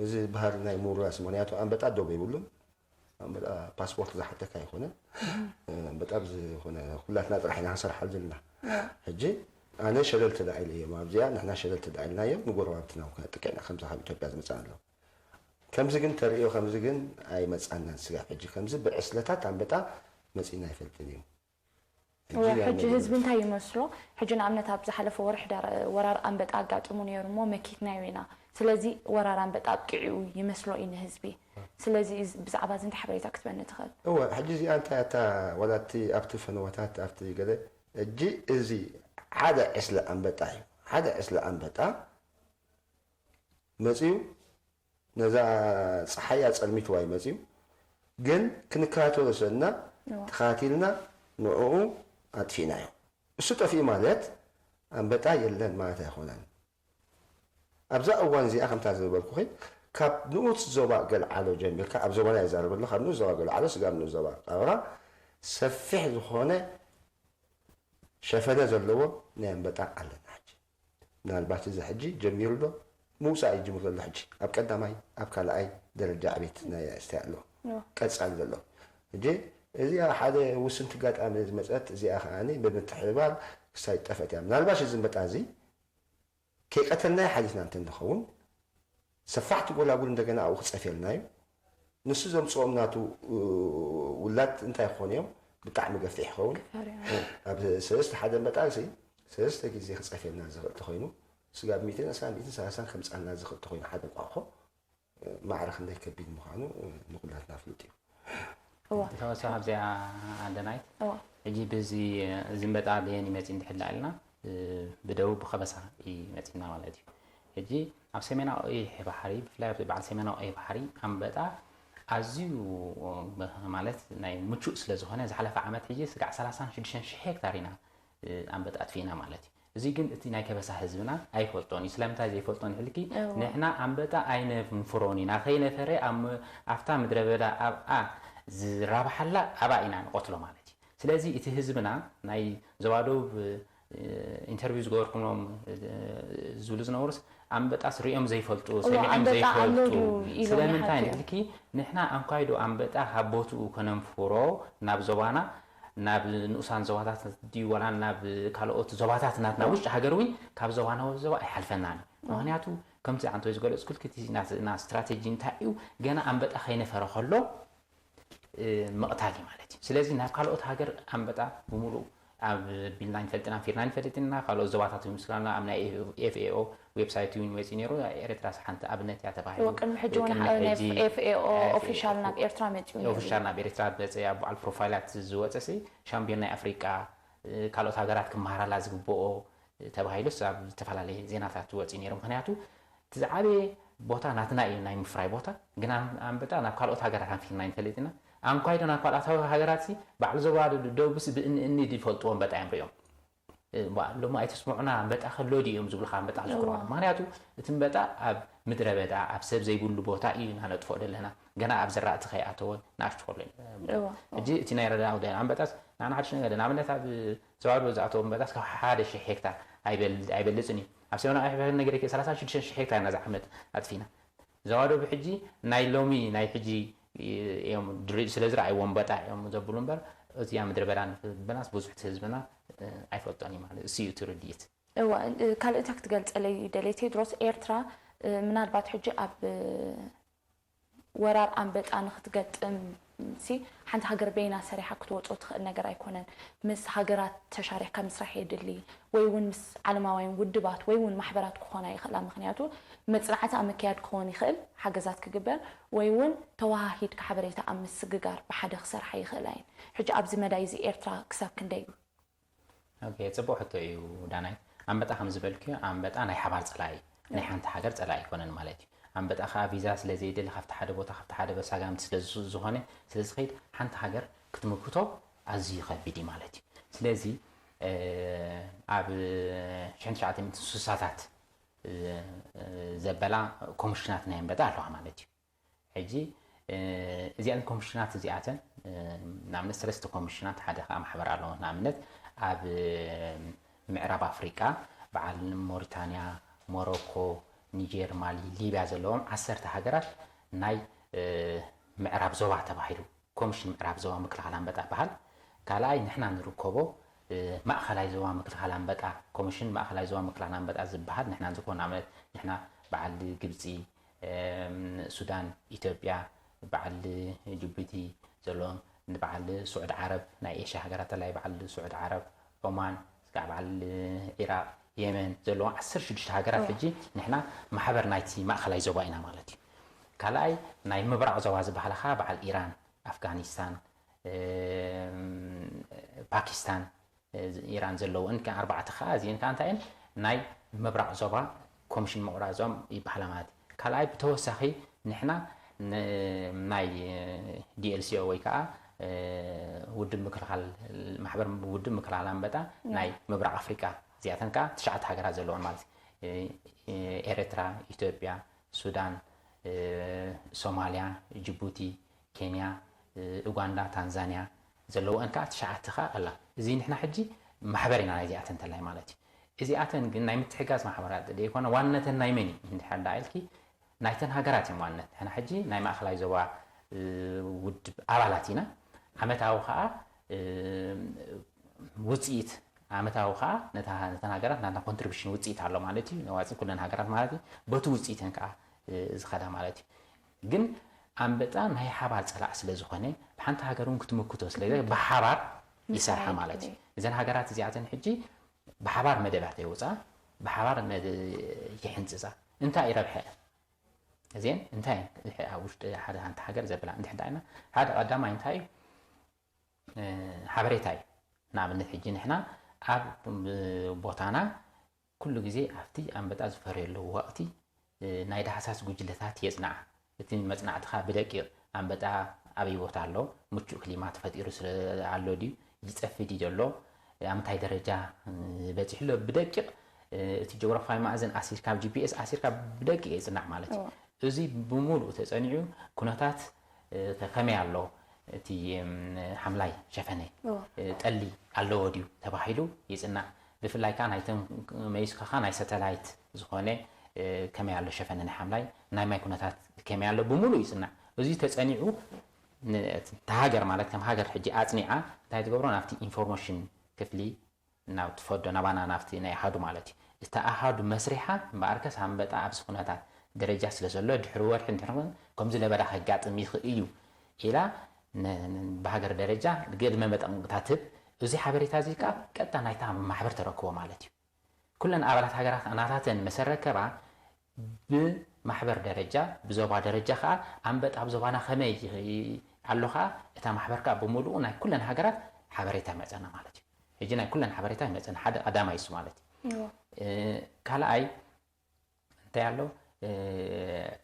እዚ ባህሪ ናይ ምውራስ ምክንያቱ ኣንበጣ ዶብ የብሉን ኣንበጣ ፓስፖርት ዝሓተካ ኣይኮነን ኣንበጣ ብዝኮነ ኩላትና ጥራሕ ኢና ክንሰርሓሉ ዘለና ሕጂ ኣነ ሸለል ተዳኢለ እዮም ኣብዚኣ ንሕና ሸለል ተዳኢልናዮም ንጎረባብትና እውን ክነጥቅዕ ኢና ከምዚ ካብ ኢትዮጵያ ዝመፃና ኣሎ ከምዚ ግን ተርእዮ ከምዚ ግን ኣይመፃናን ስጋብ ሕጂ ከምዚ ብዕስለታት ኣንበጣ መፂና ኣይፈልጥን እዩ ሕጂ ህዝቢ እንታይ ይመስሎ? ሕጂ ንኣብነት ኣብ ዝሓለፈ ወርሒ ወራር ኣንበጣ ኣጋጢሙ ነይሩ እሞ መኪትናዮ ኢና። ስለዚ ወራር ኣንበጣ ኣብቂዑ ይመስሎ እዩ ንህዝቢ። ስለዚ ብዛዕባ እዚ እንታይ ሓበሬታ ክትበኒ ትኽእል? እወ ሕጂ እዚኣ እንታይ ኣታ ዋላ እቲ ኣብቲ ፈነወታት ኣብቲ ገለ ሕጂ እዚ ሓደ ዕስለ ኣንበጣ እዩ። ሓደ ዕስለ ኣንበጣ መፅዩ ነዛ ፀሓይ ኣፀልሚትዋ እዩ መፅዩ ግን ክንከታተሎ ሰና ተኸታቲልና ንዕኡ ኣጥፊእናዮ እሱ ጠፊኡ ማለት ኣንበጣ የለን ማለት ኣይኮነን ኣብዛ እዋን እዚኣ ከምታ ዝበልኩኺ ካብ ንኡስ ዞባ ገልዓሎ ጀሚርካ ኣብ ዞባና ይዛረብ ኣሎ ካብ ንኡስ ዞባ ገልዓሎ ስጋብ ንኡስ ዞባ ቃብራ ሰፊሕ ዝኾነ ሸፈነ ዘለዎ ናይ ኣንበጣ ኣለና ሕጂ ምናልባት እዚ ሕጂ ጀሚሩ ዶ ምውፃእ እዩ ጅምር ዘሎ ሕጂ ኣብ ቀዳማይ ኣብ ካልኣይ ደረጃ ዕቤት ናይ ኣስታይ ኣሎ ቀፃሊ ዘሎ ሕጂ እዚኣ ሓደ ውስንቲ ጋጣሚ ዝመፀት እዚኣ ከዓ ብምትሕብባር ክሳይ ጠፈት እያ ምናልባሽ እዚ መጣ እዚ ከይቀተልናዮ ሓሊፍና እንተ ንኸውን ሰፋሕቲ ጎላጉል እንደገና ኣብኡ ክፀፍየልና እዩ ንሱ ዘምፅኦም ናቱ ውላድ እንታይ ክኾኑ እዮም ብጣዕሚ ገፊሕ ይኸውን ኣብ ሰለስተ ሓደ መጣ ሰለስተ ግዜ ክፀፍየልና ዝኽእል ተኮይኑ ስጋብ ሚእትን ዕስራን ሚእትን ሰላሳን ከምፃልና ዝኽእል ተኮይኑ ሓደ እንቋቑሖ ማዕረ ክንደይ ከቢድ ምዃኑ ንኩላትና ፍሉጥ እዩ። ተወሳኺ ኣብዚኣ ኣደናይት ሕጂ ብዚ እዚ እምበጣ በየን ይመፅእ እንድሕላ ኢልና ብደቡብ ብኸበሳ ይመፅና ማለት እዩ። ሕጂ ኣብ ሰሜናዊ ባሕሪ ብፍላይ ኣብ በዓል ሰሜናዊ ባሕሪ ኣንበጣ ኣዝዩ ማለት ናይ ምቹእ ስለ ዝኾነ ዝሓለፈ ዓመት ሕጂ ስጋዕ ሰላሳን ሽዱሽተን ሽሕ ሄክታር ኢና ኣንበጣ ኣጥፊእና ማለት እዩ። እዚ ግን እቲ ናይ ከበሳ ህዝብና ኣይፈልጦን እዩ። ስለምንታይ ዘይፈልጦን ይሕልኪ ንሕና ኣንበጣ ኣይነንፍሮን ኢና። ከይነፈረ ኣብታ ምድረ በዳ ኣብኣ ዝራብሓላ ኣብኣ ኢና ንቐትሎ ማለት እዩ። ስለዚ እቲ ህዝብና ናይ ዞባ ደቡብ ኢንተርቪው ዝገበርኩምሎም ዝብሉ ዝነበሩስ ኣንበጣስ ሪኦም ዘይፈልጡ ሰሚዖም ዘይፈልጡ ስለምንታይ ንሕልኪ ንሕና ኣንኳይዶ ኣንበጣ ካብ ቦትኡ ከነንፍሮ ናብ ዞባና ናብ ንኡሳን ዞባታት ድዩ ዋላ ናብ ካልኦት ዞባታት ናትና ውሽጢ ሃገር እውን ካብ ዞባ ናብ ዞባ ኣይሓልፈናን ምክንያቱ ከምዚ ኣንተ ዝገለፅኩልክ ና ስትራቴጂ እንታይ እዩ ገና ኣንበጣ ከይነፈረ ከሎ ምቕታል እዩ ማለት እዩ ስለዚ ናብ ካልኦት ሃገር ኣንበጣ ብምሉእ ኣብ ቢልና ንፈልጥና ፊርና ንፈልጥና ካልኦት ዞባታት ምስራና ኣብ ናይ ኤፍኤኦ ዌብሳይት እውን መፂኡ ነይሩ ኤርትራ ሓንቲ ኣብነት እያ ተባሂሉ ቅድሚ ሕጂ እውን ናይ ኤፍኤኦ ኦፊሻል ናብ ኤርትራ መፂኡ ነይሩ ኦፊሻል ናብ ኤርትራ በፀ ኣብ በዓል ፕሮፋይላት ዝወፀ ሲ ሻምፒዮን ናይ ኣፍሪቃ ካልኦት ሃገራት ክመሃራላ ዝግብኦ ተባሂሉስ ኣብ ዝተፈላለየ ዜናታት ወፂኡ ነይሩ ምክንያቱ እቲ ዝዓበየ ቦታ ናትና እዩ ናይ ምፍራይ ቦታ ግን ኣንበጣ ናብ ካልኦት ሃገራት ኣንፊርና ይንፈልጥ ኢና ኣንኳይዶ ናብ ካልኦት ሃገራት ሲ ባዕሉ ዞባ ደቡብስ ብእኒ እኒ ዝፈልጥዎ ኣንበጣ እዮም ሪኦም ሎሚ ኣይተስምዑና ኣንበጣ ከሎ ድዩ እዮም ዝብሉካ ኣንበጣ ዝክርዋ ምክንያቱ እቲ ኣንበጣ ኣብ ምድረ በዳ ኣብ ሰብ ዘይብሉ ቦታ እዩ ናነጥፎ ዘለና ገና ኣብ ዘራእቲ ከይኣተወ ንኣሽቱ ከሎ ሕጂ እቲ ናይ ረዳ ኣንበጣስ ንዓና ሓድሽ ነገር ንኣብነት ኣብ ዘባዶ ዝኣተወ ኣንበጣስ ካብ ሓደ ሽሕ ሄክታር ኣይበልፅን እዩ ኣብ ሰሜናዊ ኣፍሪካ ነገር ሰላሳ ሽዱሽተ ሽሕ ሄክታር ኢና ዝዓመት ኣጥፊና ዘባዶ ብሕጂ ናይ ሎሚ ናይ ሕጂ እዮም ድርጅ ስለ ዝረኣይዎ ኣንበጣ እዮም ዘብሉ እምበር እዚኣ ምድረ በዳ ንክበናስ ብዙሕ ህዝብና ኣይፈልጦን እዩ ማለት እሱ እዩ ትርድኢት እዋ ካልእ እንታይ ክትገልፀለይ ደለይ ቴድሮስ ኤርትራ ምናልባት ሕጂ ኣብ ወራር ኣንበጣ ንክትገጥም ሲ ሓንቲ ሃገር በይና ሰሪሓ ክትወፅኦ ትኽእል ነገር ኣይኮነን። ምስ ሃገራት ተሻሪሕካ ምስራሕ የድሊ ወይ እውን ምስ ዓለማውያን ውድባት ወይ እውን ማሕበራት ክኾና ይኽእላ። ምኽንያቱ መፅናዕቲ ኣብ ምክያድ ክኾን ይኽእል፣ ሓገዛት ክግበር ወይ እውን ተወሃሂድካ ሓበሬታ ኣብ ምስግጋር ብሓደ ክሰርሓ ይኽእላ እየን። ሕጂ ኣብዚ መዳይ እዚ ኤርትራ ክሳብ ክንደይ ኦኬ፣ ጽቡቕ ሕቶ እዩ ዳናይት። ኣንበጣ ከም ዝበልክዮ ኣንበጣ ናይ ሓባር ጸላኢ ናይ ሓንቲ ሃገር ጸላኢ ኣይኮነን ማለት እዩ። ኣንበጣ ከኣ ቪዛ ስለ ዘይደሊ ካብቲ ሓደ ቦታ ካብቲ ሓደ በሳጋምቲ ስለ ዝኾነ ስለ ዝኸይድ ሓንቲ ሃገር ክትምክቶ ኣዝዩ ከቢድ እዩ ማለት እዩ። ስለዚ ኣብ ሽሕን ትሽዓተ ሚእትን ስሳታት ዘበላ ኮሚሽናት ናይ ኣንበጣ ኣለዋ ማለት እዩ። ሕጂ እዚኣን ኮሚሽናት እዚኣተን ንኣብነት ሰለስተ ኮሚሽናት ሓደ ከዓ ማሕበር ኣለዎ ንኣብነት ኣብ ምዕራብ ኣፍሪቃ በዓል ሞሪታንያ ሞሮኮ ኒጀር ማሊ ሊብያ ዘለዎም ዓሰርተ ሃገራት ናይ ምዕራብ ዞባ ተባሂሉ ኮሚሽን ምዕራብ ዞባ ምክልኻል ኣንበጣ በሃል ካልኣይ ንሕና ንርከቦ ማእኸላይ ዞባ ምክልኻል ኣንበጣ ኮሚሽን ማእኸላይ ዞባ ምክልኻል ኣንበጣ ዝበሃል ንሕና ንዝኮ ንኣብነት ንሕና በዓል ግብፂ ሱዳን፣ ኢትዮጵያ፣ በዓል ጅቡቲ ዘለዎም ንበዓል ስዑድ ዓረብ ናይ ኤሽያ ሃገራት ተላይ በዓል ስዑድ ዓረብ፣ ኦማን፣ ስጋዕ በዓል ዒራቅ፣ የመን ዘለዎም ዓሰርተ ሽዱሽተ ሃገራት ሕጂ ንሕና ማሕበር ናይቲ ማእኸላይ ዞባ ኢና ማለት እዩ። ካልኣይ ናይ ምብራቕ ዞባ ዝበሃላ ከዓ በዓል ኢራን፣ ኣፍጋኒስታን፣ ፓኪስታን፣ ኢራን ዘለውእን ኣርባዕተ ከዓ እዚአን ከዓ እንታይ እየን ናይ ምብራቕ ዞባ ኮሚሽን ምቕራጾም ይበሃላ ማለት እዩ። ካልኣይ ብተወሳኺ ንሕና ናይ ዲኤልሲኦ ወይ ከዓ ውድብ ምክልኻል ማሕበር ውድብ ምክልኻል ኣንበጣ ናይ ምብራቕ ኣፍሪቃ እዚኣተን ከዓ ትሽዓተ ሃገራት ዘለዎን ማለት እዩ። ኤርትራ፣ ኢትዮጵያ፣ ሱዳን፣ ሶማልያ፣ ጅቡቲ፣ ኬንያ፣ ኡጋንዳ፣ ታንዛንያ ዘለወን ከዓ ትሽዓተ ከዓ ኣላ። እዚ ንሕና ሕጂ ማሕበር ኢና ናይዚኣተን ተላይ ማለት እዩ። እዚኣተን ግን ናይ ምትሕጋዝ ማሕበራት ዘይኮነ ዋነተን ናይ መን እዩ እንድሕር ደኣ ኢልኪ ናይተን ሃገራት እዮም ዋነት። ንሕና ሕጂ ናይ ማእኸላይ ዞባ ውድብ ኣባላት ኢና። ዓመታዊ ከዓ ውፅኢት ዓመታዊ ከዓ ነተን ሃገራት ናትና ኮንትሪቢሽን ውፅኢት ኣሎ ማለት እዩ። ነዋፂ ኩለን ሃገራት ማለት እዩ። በቲ ውፅኢተን ከዓ ዝኸዳ ማለት እዩ። ግን ኣንበጣ ናይ ሓባር ፀላእ ስለ ዝኾነ ብሓንቲ ሃገር እውን ክትምክቶ ስለ ብሓባር ይሰርሓ ማለት እዩ። እዘን ሃገራት እዚኣተን ሕጂ ብሓባር መደባት የውፃ፣ ብሓባር ይሕንፅፃ። እንታይ ይረብሐ? እዚአን እንታይ እየን? ኣብ ውሽጢ ሓደ ሓንቲ ሃገር ዘብላ እንድሕር ደኣ ኢና፣ ሓደ ቀዳማይ እንታይ እዩ? ሓበሬታ እዩ። ንኣብነት ሕጂ ንሕና ኣብ ቦታና ኩሉ ግዜ ኣብቲ ኣንበጣ ዝፈርየሉ ወቕቲ ናይ ዳህሳስ ጉጅለታት የጽንዓ። እቲ መጽናዕትኻ ብደቂቕ ኣንበጣ ኣበይ ቦታ ኣሎ፣ ምቹእ ክሊማ ተፈጢሩ ስለ ኣሎ ድዩ፣ ይጸፊ ድዩ ዘሎ፣ ኣብ ምንታይ ደረጃ በጺሑ ኣሎ፣ ብደቂቕ እቲ ጂኦግራፋዊ ማእዘን ኣሲርካ፣ ብ ጂ ፒ ኤስ ኣሲርካ ብደቂቕ የጽናዕ ማለት እዩ። እዚ ብምሉእ ተጸኒዑ ኩነታት ከመይ ኣሎ፣ እቲ ሓምላይ ሸፈነ ጠሊ ኣለዎ ድዩ ተባሂሉ ይጽናዕ። ብፍላይ ከኣ ናይተን መይስከኻ ናይ ሳተላይት ዝኾነ ከመይ ኣሎ ሸፈነ ናይ ሓምላይ ናይ ማይ ኩነታት ከመይ ኣሎ ብምሉእ ይጽናዕ። እዚ ተጸኒዑ እታ ሃገር ማለት ከም ሃገር ሕጂ ኣጽኒዓ እንታይ ትገብሮ ናብቲ ኢንፎርሜሽን ክፍሊ ናብ ትፈዶ ናባና ናብቲ ናይ ኣሃዱ ማለት እዩ። እታ ኣሃዱ መስሪሓ እምበኣርከስ ኣንበጣ ኣብዚ ኩነታት ደረጃ ስለ ዘሎ ድሕሪ ወርሒ እንድሕር ከምዚ ለበዳ ከጋጥም ይኽእል እዩ ኢላ ብሃገር ደረጃ ቅድመ መጠንቅቕታ ትህብ። እዚ ሓበሬታ እዚ ከዓ ቀጥታ ናይታ ማሕበር ተረክቦ ማለት እዩ። ኩለን ኣባላት ሃገራት ናታተን መሰረከባ ብማሕበር ደረጃ ብዞባ ደረጃ ከዓ ኣንበጣ ኣብ ዞባና ከመይ ኣሎ ከዓ እታ ማሕበር ከዓ ብምሉኡ ናይ ኩለን ሃገራት ሓበሬታ ይመፀና ማለት እዩ። ሕጂ ናይ ኩለን ሓበሬታ ይመፀና ሓደ ቀዳማይ እሱ ማለት እዩ። ካልኣይ እንታይ ኣሎ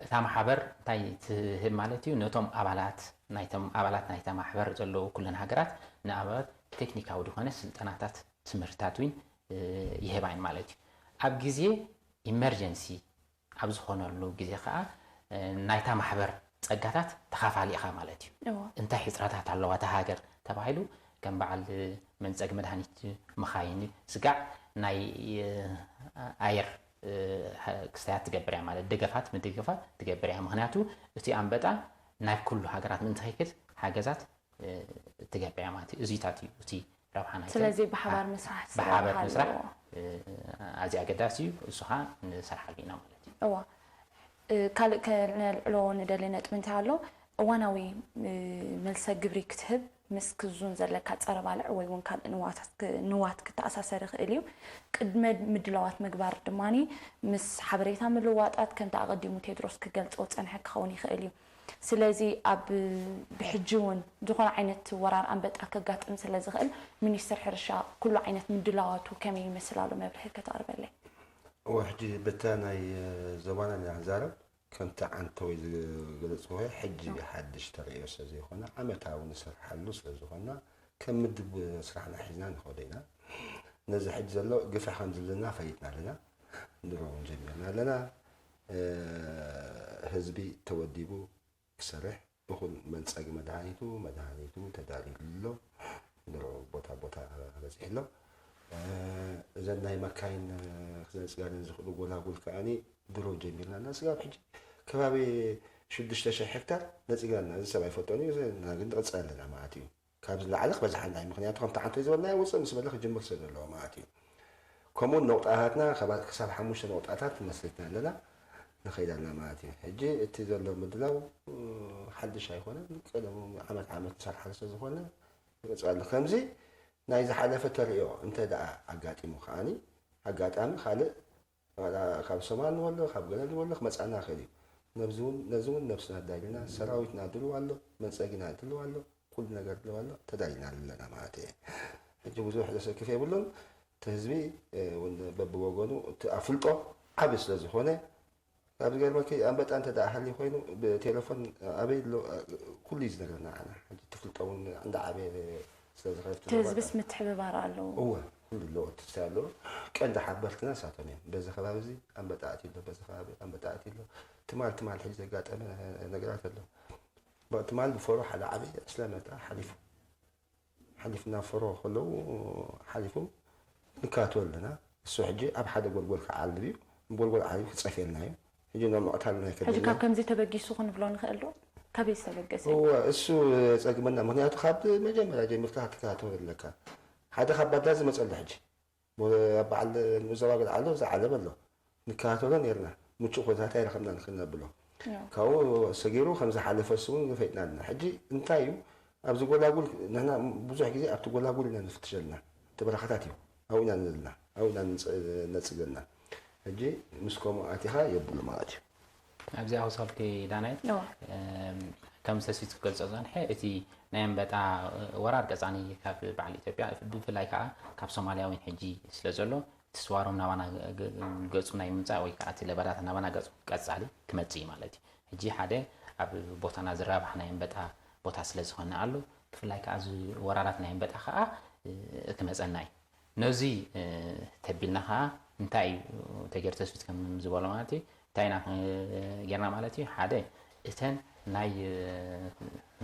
እታ ማሕበር እንታይ ትህብ ማለት እዩ ነቶም ኣባላት ናይቶም ኣባላት ናይታ ማሕበር ዘለዉ ኩለን ሃገራት ንኣባላት ቴክኒካዊ ዝኾነ ስልጠናታት ትምህርታት እውን ይህባ እየን ማለት እዩ። ኣብ ግዜ ኢመርጀንሲ ኣብ ዝኾነሉ ግዜ ከዓ ናይታ ማሕበር ፀጋታት ተኻፋሊ ኢኻ ማለት እዩ። እንታይ ሕፅረታት ኣለዋ እታ ሃገር ተባሂሉ ከም በዓል መንፀግ መድሃኒት፣ መኻይን፣ ስጋዕ ናይ ኣየር ክስታያት ትገብር እያ ማለት ደገፋት ምድግፋት ትገብር እያ። ምክንያቱ እቲ ኣንበጣ ናብ ኩሉ ሃገራት ምእንቲ ከይክድ ሓገዛት ትገብር እያ ማለት እዩ። እዚታት እዩ እቲ ረብሓ ናይተን ስለዚ ብሓባር ምስራሕ ብሓበር ስለዝሃለዎ። ምስራሕ ኣዝዩ ኣገዳሲ እዩ። እሱ ከዓ ንሰርሓሉ ኢና ማለት እዩ። እዋ ካልእ ከነልዕሎ ንደሊ ነጥቢ እንታይ ኣሎ? እዋናዊ መልሰ ግብሪ ክትህብ ምስ ክዙን ዘለካ ጸረ ባልዕ ወይ እውን ካልእ ንዋት ክተኣሳሰር ይኽእል እዩ። ቅድመ ምድላዋት ምግባር ድማ ምስ ሓበሬታ ምልዋጣት ከምቲ ኣቐዲሙ ቴድሮስ ክገልጾ ዝጸንሐ ክኸውን ይኽእል እዩ። ስለዚ ኣብ ብሕጂ እውን ዝኾነ ዓይነት ወራር ኣንበጣ ከጋጥም ስለ ዝኽእል ሚኒስትር ሕርሻ ኩሉ ዓይነት ምድላዋቱ ከመይ ይመስል ኣሎ መብርሂ ከተቕርበለይ? እወ ሕጂ በታ ናይ ዞባና ኢና ክንዛረብ። ከምቲ ዓንተወይ ዝገለጽክዎ ሕጂ ሓድሽ ተርእዮ ስለ ዘይኮነ ዓመታዊ ንሰርሓሉ ስለ ዝኾንና ከም ምድብ ስራሕና ሒዝና ንኸዶ ኢና። ነዚ ሕጂ ዘሎ ግፍዒ ከም ዘለና ፈሊጥና ኣለና። ድሮ እውን ጀሚርና ኣለና። ህዝቢ ተወዲቡ ክሰርሕ እኹል መንፀጊ መድሃኒቱ መድሃኒቱ ተዳልዩሉ ኣሎ። ድሮ ቦታ ቦታ በፂሑ ኣሎ። እዘን ናይ መካይን ክነፅጋለን ዝኽእሉ ጎላጉል ከዓኒ ድሮ ጀሚርና እና ስጋብ ሕጂ ከባቢ ሽዱሽተ ሽሕ ሄክታር ነፂጋልና እዚ ሰብ ኣይፈልጦን እዩ ግን ንቕፅል ኣለና ማለት እዩ። ካብ ዝለዓለ ክበዝሓልና እዩ ምክንያቱ ከምቲ ዓንቶ ዝበልና ውፅእ ምስ በለ ክጅምር ስለ ዘለዎ ማለት እዩ። ከምኡ ነቑጣታትና ክሳብ ሓሙሽተ ነቑጣታት መስሪትና ኣለና ንኸይድ ኣለና ማለት እዩ። ሕጂ እቲ ዘሎ ምድላው ሓድሽ ኣይኮነን። ቀደም ዓመት ዓመት ንሰርሓሉ ስለ ዝኾነ ይቕፅል ኣሎ። ከምዚ ናይ ዝሓለፈ ተርእዮ እንተ ደኣ ኣጋጢሙ ከዓኒ ኣጋጣሚ ካልእ ዋላ ካብ ሶማል ንበሎ ካብ ገለ ንበሎ ክመፅኣና ይኽእል እዩ። ነዚ እውን ነብስና ኣዳሊና ሰራዊትና ድልው ኣሎ፣ መንፀጊና ድልው ኣሎ፣ ኩሉ ነገር ድልው ኣሎ፣ ተዳሊና ኣለና ማለት እየ። ሕጂ ብዙሕ ዘሰክፍ የብሉን። እቲ ህዝቢ እውን በብወገኑ እቲ ኣፍልጦ ዓቢ ስለ ዝኾነ ካብ ዝገርመኪ ኣንበጣ እንተ ደኣ ሃልዩ ኮይኑ ብቴሌፎን ኣበይ ኣሎ ኩሉ እዩ ዝነግረና። ዓና ሕጂ እቲ ፍልጦ እውን እንዳዓበየ ስለ ዝኸፍት እቲ ህዝብስ ምትሕብባር ኣለዎ። እወ ኩሉ ኣለዎ። እቲ ስታይ ኣለዎ። ቀንዲ ሓበርትና ንሳቶም እዮም። በዚ ከባቢ እዚ ኣንበጣ ኣትዩ ኣሎ፣ በዚ ከባቢ ኣንበጣ ኣትዩ ኣሎ። ትማል ትማል ሕጂ ዘጋጠመ ነገራት ኣሎ። ትማል ብፈሮ ሓደ ዓብዪ ዕስለ መጣ ሓሊፉ። ሓሊፍና ፈሮ ከለዉ ሓሊፉ ንካቶ ኣለና። እሱ ሕጂ ኣብ ሓደ ጎልጎል ክዓልብ እዩ። ጎልጎል ዓልዩ ክጸፍየልና እዩ። ሕጂ ኖ ምቕታል ናይ ሕጂ ከደልና ካብ ከምዚ ተበጊሱ ክንብሎ ንኽእል ዶ? ካበይ ዝተበገሰ እዩ? እወ፣ እሱ የጸግመና። ምኽንያቱ ካብ መጀመርያ ጀሚርካ ክትከታተሎ ኣለካ። ሓደ ካብ ባዳ ዝመጸ ኣሎ ሕጂ። ኣብ በዓል ምዘዋግድ ዓሎ ዝዓለበ ኣሎ። ንከታተሎ ነይርና። ምቹእ ኩነታት ኣይረኸብናን ክንነብሎ። ያው። ካብኡ ሰጊሩ ከም ዝሓለፈ እሱ እውን ፈይጥና ኣለና። ሕጂ እንታይ እዩ? ኣብዚ ጎላጉል፣ ንሕና ብዙሕ ግዜ ኣብቲ ጎላጉል ኢና ንፍትሽ ዘለና። እቲ በረኻታት እዩ። ኣብኡ ኢና ንዘልና። ኣብኡ ኢና ንነጽግ ዘለና። ሕጂ ምስ ከምኡ ኣቲኻ የብሉ ማለት እዩ። ኣብዚኣ ክወስኸልኪ ዳናይት፣ እዋ። እም፣ ከም ሰሲት ክገልጾ ዝጸንሐ፣ እቲ ናይ ኣንበጣ ወራር ቀጻሊ ካብ በዓል ኢትዮጵያ፣ ብፍላይ ከዓ ካብ ሶማልያውያን ሕጂ ስለ ዘሎ፣ እቲ ስዋሮም ናባና ገ- ገ- ገጹ ናይ ምምጻእ ወይ ከዓ እቲ ለበዳት ናባና ገጹ ቀጻሊ ክመጽእ እዩ ማለት እዩ። ሕጂ ሓደ ኣብ ቦታና ዝራባሕ ናይ ኣንበጣ ቦታ ስለ ዝኾነ ኣሎ፣ ብፍላይ ከዓ እዚ ወራራት ናይ ኣንበጣ ከዓ እ፣ ክመጸና እዩ። ነዚ እ፣ ተቢልና ከዓ እንታይ እዩ ተገይሩ ተስፊት ከም ዝበሎ ማለት እዩ፣ እንታይ ኢና እ፣ ጌርና ማለት እዩ። ሓደ እተን ናይ እ፣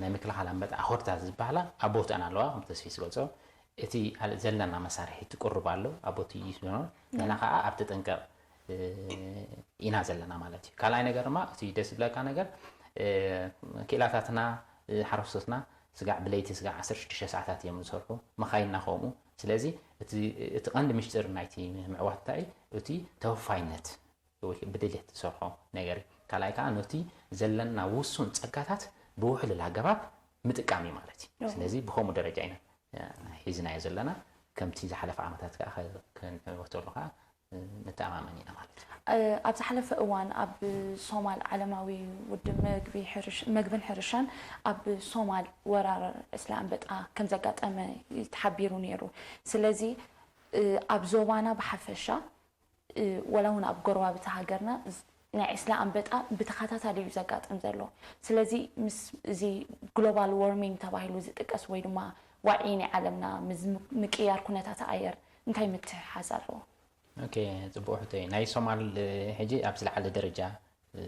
ናይ ምክልኻል ኣንበጣ ኣኾርታት ዝበሃላ ኣብ ቦትአን ኣለዋ፣ ከም ተስፊት ዝገልጾ እቲ ኣል- ዘለና መሳርሒ ትቅርብ ኣሎ ኣብ ቦቲ እዩ ዝኖር፣ ንሕና ከዓ ኣብ ተጠንቀቕ እ፣ ኢና ዘለና ማለት እዩ። ካልኣይ ነገር ድማ እቲ ደስ ዝብለካ ነገር እ፣ ክኢላታትና እ፣ ሓረስቶትና ስጋዕ ብለይቲ ስጋዕ ዓሰርተ ሽዱሽተ ሰዓታት እዮም ዝሰርሑ፣ መኻይንና ከምኡ። ስለዚ እቲ እቲ ቀንዲ ምሽጥር ናይቲ ምዕዋት እንታይ እዩ? እቲ ተወፋይነት ወይ ብድሌት ዝሰርሖ ነገር እዩ። ካልኣይ ከዓ ነቲ ዘለና ውሱን ጸጋታት ብውሕሉል ኣገባብ ምጥቃም እዩ ማለት እዩ። እሁ። ስለዚ ብኸምኡ ደረጃ ኢና እ፣ ሒዝናዮ ዘለና። ከምቲ ዝሓለፈ ዓመታት ከዓ ከ- ክንዕወተሉ ከዓ እ፣ ንተኣማመን ኢና ማለት እዩ። እ፣ ኣብ ዝሓለፈ እዋን ኣብ ሶማል ዓለማዊ ውድብ መግቢ ሕርሽ- መግብን ሕርሻን ኣብ ሶማል ወራር ዕስለ ኣንበጣ ከም ዘጋጠመ ተሓቢሩ ነይሩ። ስለዚ እ፣ ኣብ ዞባና ብሓፈሻ እ፣ ወላ እውን ኣብ ጎረባብቲ ሃገርና ዝ- ናይ ዕስለ ኣንበጣ ብተኸታታሊ እዩ ዘጋጥም ዘሎ። ስለዚ ምስ እዚ ግሎባል ዎርሚንግ ተባሂሉ ዝጥቀስ ወይ ድማ ዋዒ ናይ ዓለምና ምስ ም- ምቅያር ኩነታት ኣየር እንታይ ምትሕሓዝ ኣለዎ? ኦኬ፣ ጽቡቕ ሕቶይ። ናይ ሶማል እ፣ ሕጂ ኣብ ዝለዓለ ደረጃ እ፣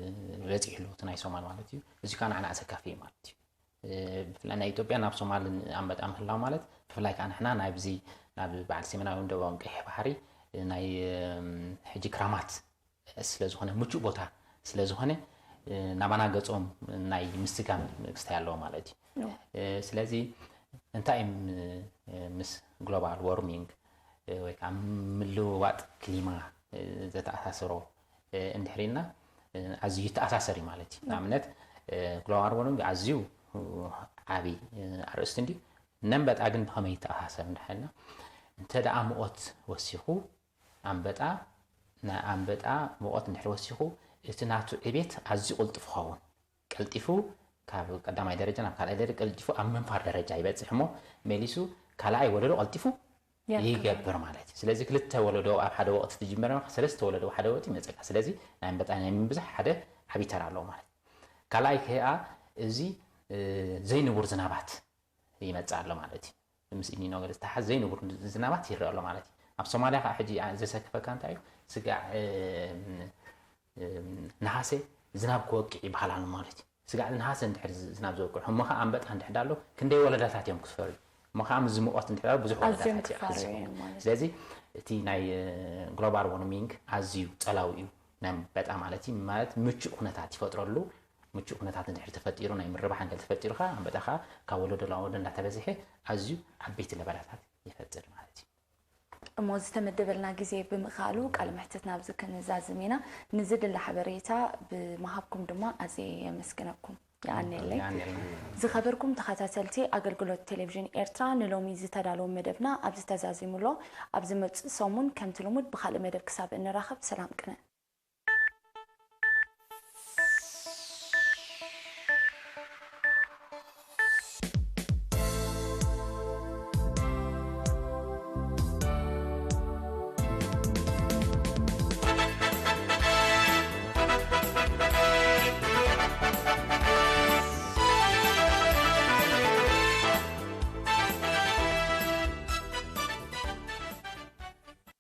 በጺሑ ኣሎ እቲ ናይ ሶማል ማለት እዩ። እዚ ከዓ ንዓና ኣሰካፊ እዩ ማለት እዩ። እ፣ ብፍላይ ናይ ኢትዮጵያ ናብ ሶማል ኣንበጣ ምህላው ማለት ብፍላይ ከዓ ንሕና ናብዚ ናብ በዓል ሰሜናዊ ደቡባዊ ቀይሕ ባሕሪ እ፣ ናይ እም፣ ሕጂ ክራማት ስለ ዝኾነ ምቹእ ቦታ ስለ ዝኾነ እ፣ ናባና ገጾም ናይ ምስጋም ክስታይ ኣለዎ ማለት እዩ። እ፣ ስለዚ እንታይ እዮም እ፣ ምስ ግሎባል ዎርሚንግ እ፣ ወይ ከዓ ምልውዋጥ ክሊማ እ፣ ዘተኣሳስሮ እ፣ እንድሕር ኢልና እ፣ ኣዝዩ ይተኣሳሰር እዩ ማለት እዩ። ንኣብነት እ፣ ግሎባል ዎርሚንግ ኣዝዩ እ፣ ዓቢ እ፣ ኣርእስቲ እንድዩ። ነንበጣ ግን ብኸመይ ይተኣሳሰር እንድሕር ኢልና እንተ ደኣ ሙቐት ወሲኹ ኣንበጣ ና- ኣንበጣ ሙቐት እንድሕር ወሲኹ እቲ ናቱ ዕቤት ኣዝዩ ቅልጡፍ ይኸውን። ቀልጢፉ ካብ ቀዳማይ ደረጃ ናብ ካልኣይ ደረጃ ቀልጢፉ ኣብ ምንፋር ደረጃ ይበፅሕ እሞ መሊሱ ካልኣይ ወለዶ ቀልጢፉ የርክብ። ይገብር ማለት እዩ። ስለዚ ክልተ ወለዶ ኣብ ሓደ ወቕቲ ትጅመር፣ ሰለስተ ወለዶ ኣብ ሓደ ወቕቲ ይመፀካ። ስለዚ ናይ ኣንበጣ ናይ ምብዛሕ ሓደ ዓብዪ ተራ ኣለዎ ማለት እዩ። ካልኣይ ከኣ እዚ እ፣ ዘይንቡር ዝናባት ይመጽእ ኣሎ ማለት እዩ። ምስ ኢልኒኖ ገለ ዝተሓሓዝ ዘይንቡር ዝናባት ይረአ ኣሎ ማለት እዩ። ኣብ ሶማልያ ከዓ ሕጂ ዘሰክፈካ እንታይ እዩ? ስጋዕ እም፣ እም፣ ነሃሰ ዝናብ ክወቅዕ ይበሃል ኣሎ ማለት እዩ። ስጋዕ ነሃሰ እንድሕር ዝ- ዝናብ ዝወቅዕ እሞ ከዓ ኣንበጣ እንድሕር ኣሎ ክንደይ ወለዳታት እዮም ክፈርዩ። እሞ ከዓ ምስ ዝሙቐት እንድሕር ኣሎ ብዙሕ ኣዝዮም ወለዳታት እዩ ክፈርዩ ዝኸውን። እዮም ማለት እዩ። ስለዚ እቲ ናይ ግሎባል ዋርሚንግ ኣዝዩ ጸላዊ እዩ። ናይ ኣንበጣ ማለት እዩ። ማለት ምቹእ ኩነታት ይፈጥረሉ። ምቹእ ኩነታት እንድሕር ተፈጢሩ ናይ ምርባሕ እንድሕር ተፈጢሩ ከዓ ኣንበጣ ከዓ ካብ ወለዶ ናብ ወለዶ እንዳተበዝሐ ኣዝዩ ዓበይቲ ለበዳታት ይፈጥር ማለት እዩ። እሞ ዝተመደበልና ግዜ ብምኽኣሉ ቃለ መሕትትና ኣብዚ ክንዛዝም ኢና። ንዝድለ ሓበሬታ ብምሃብኩም ድማ ኣዝየ የመስግነኩም። የቐንየለይ። የቐንየልና። ዝኸበርኩም ተኸታተልቲ ኣገልግሎት ቴሌቪዥን ኤርትራ፣ ንሎሚ ዝተዳለወ መደብና ኣብዚ ተዛዚሙ ኣሎ። ኣብ ዝመጽእ ሰሙን ከምቲ ልሙድ ብኻልእ መደብ ክሳብ እንራኸብ ሰላም ቅነ።